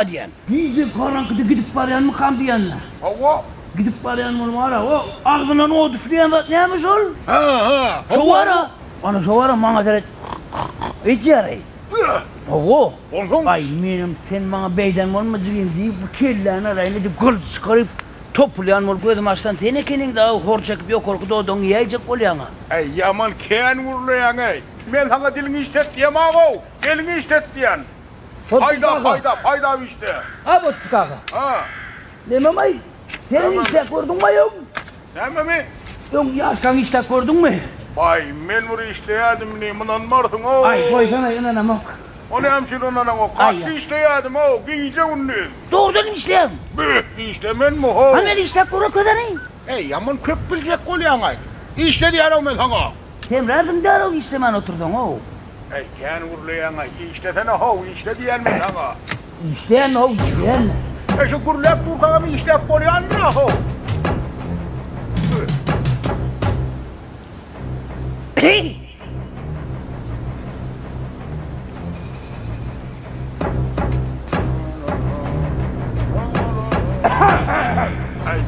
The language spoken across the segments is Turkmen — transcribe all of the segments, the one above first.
Diýen. Gije garaňkyda gidip barýanmykam diýende. Hawa. Gidip barýan bolmara, o agzyndan ot üfleýän zat näme şol? Hä, hä. Şo bar-a. Ana şo bar-a maňa seret edýär-eý. Hawa. Onsoň? Aý, menem sen maňa beýden bolma jigim diýip, bu kelläni alaýyn diýip, gylyç çykaryp, topulýan bolup gözümi açsam, sen ekeniň-dä, hor çekip ýokarky dodagyňy iýäýjek bolýaň-a. Äý, ýaman kän gürleýäň-eý. Men saňa diliňi işlet diýemag-ow, eliňi işlet diýýän. Paýda, paýda, paýda işde. Ha Botçuk aga. Ha. Nememaý? Sen işläp gördüňmi öň? Nämemi? Öň ýaşkaň işläp gördüňmi? Baý, men bir işleýärdim indi, ynanmarsyň-ow. Aý, goýsana, ynanamok. O näme üçin ynanaňok? Gaty işleýärdim-ow, gije-gündiz. Dogrudanam işleýäň? Beh, işlemenmi-how? Ha men işläp görkezeni. Eý, ýaman köp biljek bolýaň-aý. Işle diýýän-ow men saňa. Semrärdiň däl-ow işlemän otursaň-ow. Äý, kän gürleýäň-aý, işlesene-how, işle diýýän men saňa. Işleýän-how, işleýän. Äý, şu gürläp durkaňam işläp bolýandyr-a-how. Äý,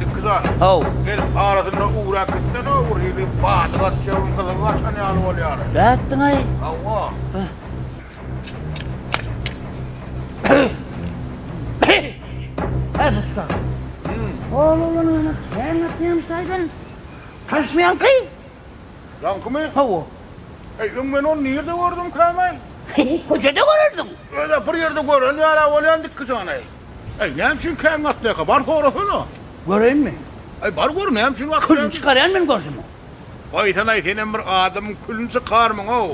dikgizan. How. Gelip arasynda ugrap gitsene-ow, bir hili bady gaçýan, gyzygy gaçan ýaly bolýar. Nätdiň-aý? Hawa. Äý, ussa. Ol oglan ýöne kän gatnaýamyş-aýdan. Tanyşmaýaňky? Ýaňkymy? Hawa. Äý, öň men ony nirde gördümkäm-aý? Köçede görersiň. Öz-ä bir ýerde gören ýaly bolýan dikgijany. Äý, näme üçin kän gatnaýarka? Bar sorasana. Göreýinmi? Äý, bar gör, näme üçin gatnaýar? Külüni çykarýan men görsem. Goýsana-aý, senem bir adamyň külüni çykarmyň-ow.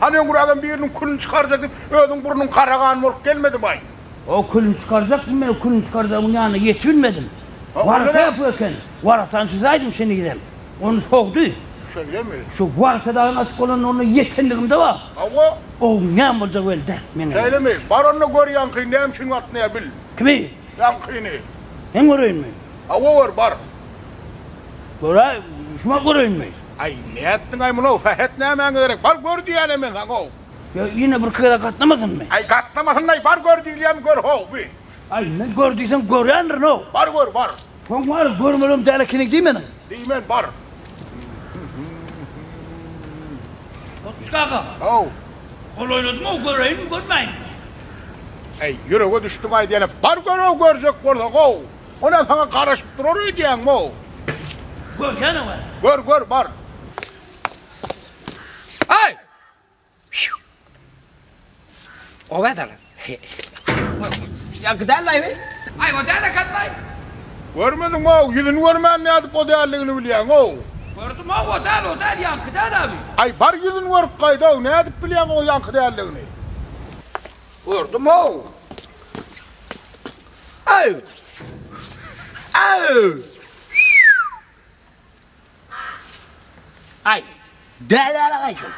Hany öňrägem biriniň külüni çykarjak diýip, özüň burnuň gara gan bolup gelmedimi-aý? O külüni çykarjakdym men, o külüni çykarjagymyň ýanyna ýetibilmedim. Warka ýapyk eken. Waratany süzäýdim şenizem. Ony sogdy. Şeýlemi? Şu warka dagyň açyk bolanyny onda ýetenligimde bar. Hawa. Oň näme boljagy belli däl meňe. Şeýlemi? Bar onda gör ýaňkyny näme üçin gatnaýar bil. Kimi? Ýaňkyny. Men göreýinmi? Hawa gör bar. Göräý, şumat göreýinmi? Aý, nätdiň-aý muny-ow, sähet nämäňe gerek, bar gör diýýän-ä men saňa-ow. Ýa ýene birki gezek gatnamasynmy? Aý, gatnamasyn-aý, bar gör diýilýämi gör-how, bi. Aý, men gör diýseň görýändirin-ow. Bar gör, bar. Soň bar, görmelem däl ekeniň diýmeniň. Diýmen, bar. Topçuk aga. Haw. Golaýladym-ow, göreýinmi, görmäýinmi? Äý, ýürege düşdüň-aý diýene, bar gör-ow, görjek bolsaň-ow. O-da saňa garaşyp durar öýdýäňmi-ow? Görsene-we. Gör, gör, bar. Aý! Gowy ederler. Ýaňky däl-laý bi? Aý, o däl eken-laý. Görmediňmi-ow, ýüzüni görmän nädip o däldigini bilýäň-ow? Gördüm-ow, o däl, o däl, ýaňky däl-ä bi. Aý, bar ýüzüni görüp gaýd-ow, nädip bilýäň o ýaňky däldigini? Gördüm-ow. Aw! Aw! Aý, däli ýaly şol.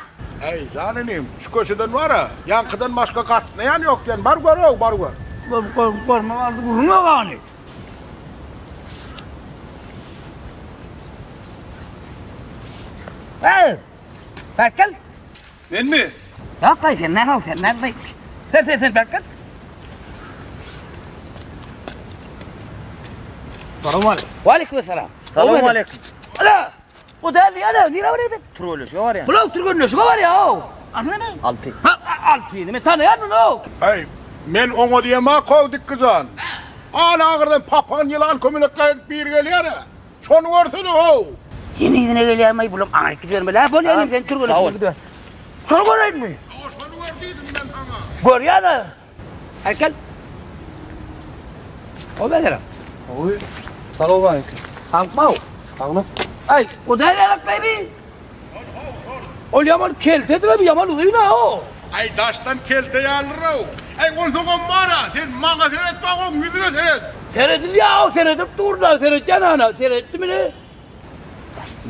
Äý, jan inim, şu köçeden bar-a, ýaňkydan başga gatnaýan ýok diýen, bar gör-ow, bar gör. Gör, gör, görme galdy gürrüň ýok hany. Äý, bärik gel. Menmi? Ýok-laý, sen näl-ow, sen näl-laý. Sen, sen, sen bärik gel. Salowmaleýkim. Waleýkim essalam. Salowmaleýkim. Ala! O däl diýýän-ä, nirä barýaň sen? Türgenleşige barýan. Bulaw türgenleşige barýa-ow. Adyň näme? Alty. Ha, Altyny men tanaýan muny-ow. Äý, men oňa diýemok-ow, Dikgijan. Ala agyrdan papagyny ýylan kömelekler edip biri gelýär-ä. Şony görsene-how! Ýene yzyna gelýärmi-aý, bulam aňryk gidibermeli-ä, bolýa inim, sen türgenleşige gidiber. Şony göreýinmi? Hawa, şony gör diýdim men saňa. Görýän-ä. Aý, gel. O beterem. Gowy. Salowmaleýkim. Saglyk-maw. Saglyk. Aý, o däl ýalak baby. Ol ýaman keltedir-ä, bu ýaman uzyn-a o. Aý, daşdan kelte ýalydyr-ow. Aý, onsoňam bar-a, sen maňa seretme, oň ýüzüne seret. Seredilýär-ow, seredip dur-da, seretýän ana, seretdim ine.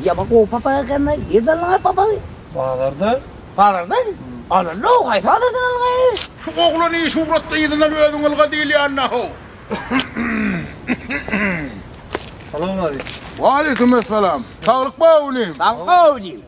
Ýaman gowy papak eken-le, nirden aldyň-aý papagy? Bazarda. Bazardan? Alyndy-ow, haýsy bazardan aldyň-aý? Şu oglan iş ugratdy, yzyndan özüň ylga diýilýän-dä-how. Salowmaleýkim. Waleýkim essalam. Saglyk bar inim. Saglyk inim.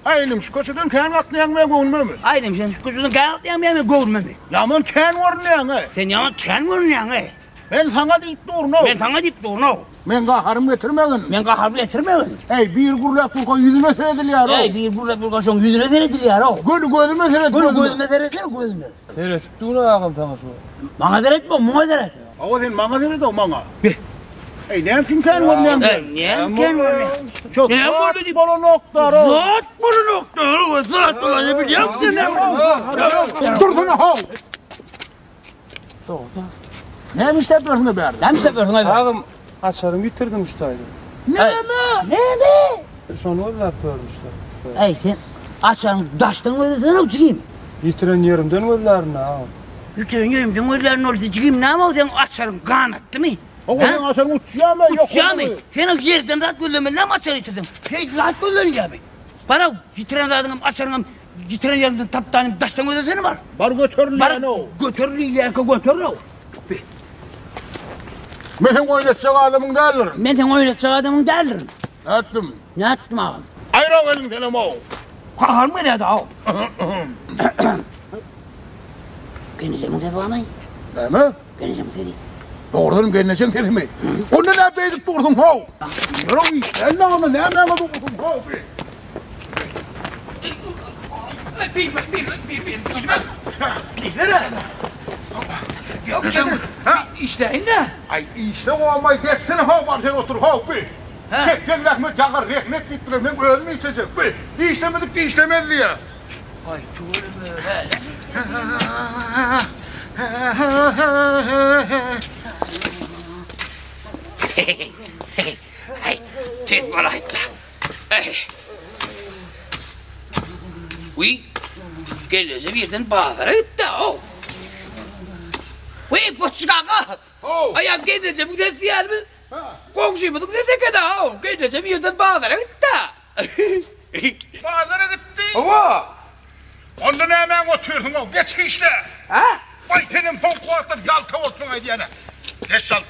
Aý inim, şu köçeden kän gatnaýaň meň göwnümemi? Aý inim, sen şu köçeden kän gatnaýaň meň göwnümemi? Ýaman kän görünýäň-eý. Sen ýaman kän görünýäň-eý. Men saňa diýip durun-ow. Men saňa diýip durun-ow. Meň gaharym getirmegin. Meň gaharym getirmegin. Äý, biri gürläp durka ýüzüne seredilýär-ow. Äý, biri gürläp durka şoň ýüzüne seredilýär-ow. Göni gözüme seret, gözüme. Göni gözüme seretsene, gözüme. Seretip dur agam saňa şu. Maňa seretme, muňa seret. Hawa, sen maňa seret-ow, maňa. Be. Äý, näme üçin kän görünýäň sen? Äý, näme kän görünýäň? Şo zat bolanoklar-ow. Zat bolanoklar-ow, zat bolany bilýäňmi sen näme? Dursana-how! Dogry. Näme işläp ýörsüň bärde? Näme işläp ýörsüň bärde? Agam, açarymy ýitirdim şu taýda. Näme? Näme? Şony gözläp ýörün işte. Äý, sen açaryňy daşdan gözlesene, jigim. Ýitiren ýerimden gözlärin agam. Ýitiren ýerimden gözlärin bolsa, jigim, näme ol seň açaryň ganatlymy? Hawa, seň açaryň uçýarmy? Uçýarmy? Sen ol ýerden zat gözlemeli, näme açar ýitirdiň? Şeýdip zat gözlenilýärmi? Bar-ow, ýitiren zadyňam, açaryňam ýitiren ýeriňden tap da daşdan gözlesene bar. Bar göterilýän-ow. Bar göter diýilýänkä göter-ow. Be. Men seň oýnatjak adamyň däldirin. Men seň oýnatjak adamyň däldirin. Nätdim? Nätdim agam? Aýra geliň senem-ow. Gaharym gelýär-de-ow. Gelnejemiň sesi barmy? Näme? Gelnejemiň sesi. Dogrudanam gelnejeň sesimi? Onda näme beýdip dursuň how? Ýörüň işläýin agama nämäňe dursuň how bi? Işläýin-dä. Aý işle gomay geçsene how bar sen otur how bi. Çekseň zähmet ýagar rehnet diýipdiler men özüm işlejek bi. Işlemedik dişlemez diýýä. Aý tüweleme. Aý tez bolaýtda. Wiý, gelneje birden bazara gitdi-ow. Wiý, Goçjyk aga! Aý, gelnejemiň sesi diýýänimiz goňşymyzyň sesi eken-ow. Gelnejem irden bazara gitdi-ä. Bazara gitdi? Hawa. Onda nämäň otyrsyň-ow, geç işle! Hä? Baý, senem soňky wagtlar ýalta bolupsyň aýdýan-a. Geç çalt.